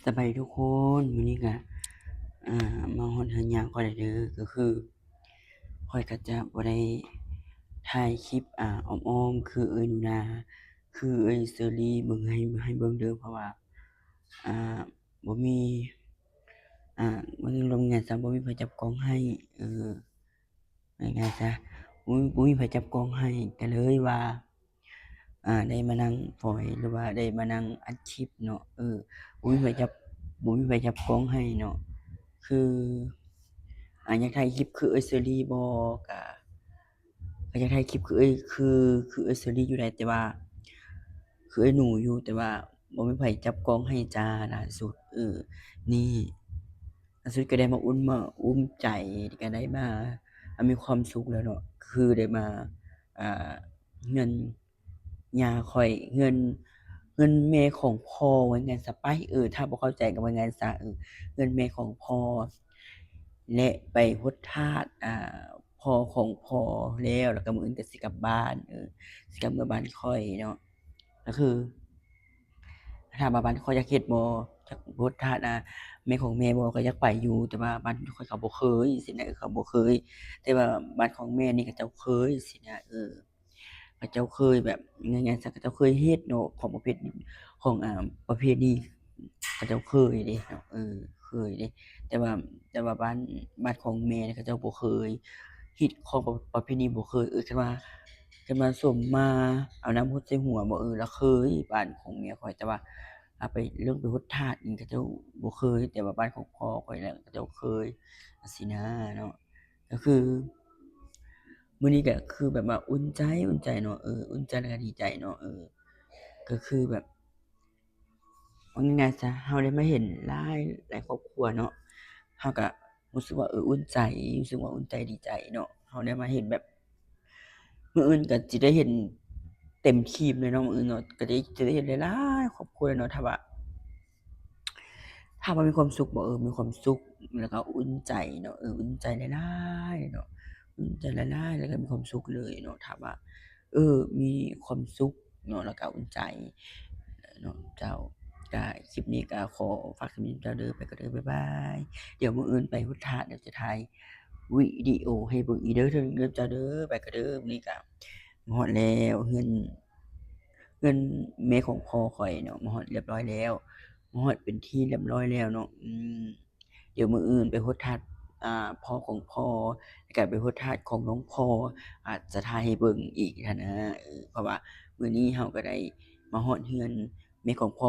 ສະບາຍດີທຸກຄົນ, ມື້ນີ້ກະ ອ່າ ມາຮອດເຮືອນຍາຂ້ອຍແລ້ວເດີ. ກໍຄືຂ້ອຍກໍຈະບໍ່ໄດ້ຖ່າຍຄລິບ ອ່າ ອ້ອມໆ ຄືເອື້ອຍໜູນາ ຄືເອື້ອຍເຊີຣີເບິ່ງໃຫ້ ໃຫ້ເບິ່ງເດີ ເພາະວ່າ ອ່າ ບໍ່ມີ ອ່າ ເວົ້າລວມໆ ງ່າຍຊະ ບໍ່ມີໃຜຈັບກ້ອງໃຫ້ ເອີ ງ່າຍໆຊະ ບໍ່ມີ ບໍ່ມີໃຜຈັບກ້ອງໃຫ້ ກໍເລີຍວ່າ ອ່າ ໄດ້ມານັ່ງຟອຍ ຫຼືວ່າໄດ້ມານັ່ງອັດຄລິບເນາະ ເອີ ບໍ່ມີໃຜຈັບ ບໍ່ມີໃຜຈັບກ້ອງໃຫ້ເນາະ ຄື ອ່າ ຢາກຖ່າຍຄລິບຄືເອື້ອຍເຊີຣີບໍ່ ກະ ກໍຢາກຖ່າຍຄລິບຄືເອື້ອຍ ຄື ຄືເອື້ອຍເຊີຣີຢູ່ໃດ ແຕ່ວ່າ ຄືເອື້ອຍໜູຢູ່ ແຕ່ວ່າບໍ່ມີໃຜຈັບກ້ອງໃຫ້ຈ້າ ລ່າສຸດ ເອີ ນີ້ ລ່າສຸດກໍໄດ້ມາອຸ່ນ ມາອຸ່ນໃຈ ກໍໄດ້ມາ ອ່າ ມີຄວາມສຸກແລ້ວເນາະ ຄືໄດ້ມາ ອ່າ ເຮືອນ ຍ່າຂ້ອຍ ເຮືອນ ເຮືອນແມ່ຂອງພໍ່ ວ່າງ່າຍຊະໄປ ເອີ ຖ້າບໍ່ເຂົ້າໃຈກໍວ່າງ່າຍຊະ ເອີ ເຮືອນແມ່ຂອງພໍ່ ແລະ ໄປຫົດທາດ ອ່າ ພໍ່ຂອງພໍ່ແລ້ວ ແລ້ວກໍມື້ອື່ນກໍຊິກັບບ້ານ ເອີ ຊິກັບເມືອບ້ານຂ້ອຍເນາະ ກໍຄື ຖາມວ່າບ້ານຂ້ອຍຢາກເຮັດບໍ່ ຢາກຫົດທາດ ອ່າ ແມ່ຂອງແມ່ບໍ່ ກໍຢາກໄປຢູ່ ແຕ່ວ່າບ້ານຂ້ອຍເຂົາບໍ່ເຄີຍຊີ້ນະ ເອີ ເຂົາບໍ່ເຄີຍ ແຕ່ວ່າບ້ານຂອງແມ່ນີ້ເຂົາເຈົ້າເຄີຍຊີ້ນະ ເອີ ເຂົາເຈົ້າເຄີຍແບບ ງ່າຍໆຊະ ເຂົາເຈົ້າເຄີຍເຮັດເນາະ ຂອງປະເພດ ຂອງ ອ່າ ປະເພດນີ້ ເຂົາເຈົ້າເຄີຍເດ້ເນາະ ເອີ ເຄີຍເດ້ ແຕ່ວ່າ ແຕ່ວ່າບ້ານ ບ້ານຂອງແມ່ເຂົາເຈົ້າບໍ່ເຄີຍ ຮີດຄອງປະ ປະເພດນີ້ບໍ່ເຄີຍ ເອີ ຄັນວ່າ ຄັນວ່າສົມມາເອົານ້ຳຫົດໃສ່ຫົວບໍ່ ເອີ ລະເຄີຍ ບ້ານຂອງແມ່ຂ້ອຍ ແຕ່ວ່າ ເອົາໄປ ເລື່ອງໄປຫົດທາດນີ້ ເຂົາເຈົ້າບໍ່ເຄີຍ ແຕ່ວ່າບ້ານຂອງພໍ່ຂ້ອຍລະ ເຂົາເຈົ້າເຄີຍ ຈັ່ງຊີ້ນະເນາະ ກໍຄື ມື້ນີ້ກໍຄືແບບວ່າອຸ່ນໃຈ ອຸ່ນໃຈເນາະ ເອີ ອຸ່ນໃຈ ແລ້ວກໍດີໃຈເນາະ ເອີ ກໍຄືແບບ ເວົ້າງ່າຍໆຊະ ເຮົາໄດ້ມາເຫັນຫຼາຍ ຫຼາຍຄອບຄົວເນາະ ເຮົາກໍຮູ້ສຶກວ່າ ເອີ ອຸ່ນໃຈ ຮູ້ສຶກວ່າອຸ່ນໃຈ ດີໃຈເນາະ ເຮົາໄດ້ມາເຫັນແບບ ມື້ອື່ນກໍຊິໄດ້ເຫັນເຕັມທີມເລີຍເນາະ ມື້ອື່ນເນາະ ກໍຈະ ຈະໄດ້ເຫັນຫຼາຍໆຄອບຄົວເນາະ ຖ້າວ່າ ຖາມວ່າມີຄວາມສຸກບໍ່ ເອີ ມີຄວາມສຸກ ແລ້ວກໍອຸ່ນໃຈເນາະ ເອີ ອຸ່ນໃຈຫຼາຍໆເນາະ ອຸ່ນໃຈຫຼາຍໆ ແລ້ວກໍມີຄວາມສຸກເລີຍເນາະ ຖາມວ່າ ເອີ ມີຄວາມສຸກເນາະ ແລ້ວກໍອຸ່ນໃຈເນາະ ເຈົ້າ ກໍຄລິບນີ້ກໍຂໍຝາກສ່ຳນີ້ເຈົ້າເດີ ໄປກ່ອນເດີ ບາຍບາຍ ດຽວມື້ອື່ນໄປຫົດທາດ ດຽວຈະຖ່າຍວິດີໂອໃຫ້ເບິ່ງອີກເດີ ເດີເຈົ້າເດີ ໄປກ່ອນເດີ ມື້ນີ້ກໍມາຮອດແລ້ວ ເຮືອນ ເຮືອນແມ່ຂອງພໍ່ຂ້ອຍເນາະ ມາຮອດຮຽບຮ້ອຍແລ້ວ ມາຮອດເປັນທີ່ຮຽບຮ້ອຍແລ້ວເນາະ ອືມ ດຽວມື້ອື່ນໄປຫົດທາດ ອ່າ ພໍ່ຂອງພໍ່ ແລ້ວກໍໄປຫົດທາດຂອງນ້ອງພໍ່ ອາດຈະຖ່າຍໃຫ້ເບິ່ງອີກຫັ້ນນະ ເອີ ເພາະວ່າມື້ນີ້ເຮົາກໍໄດ້ມາຮອດເຮືອນແມ່ຂອງພໍ່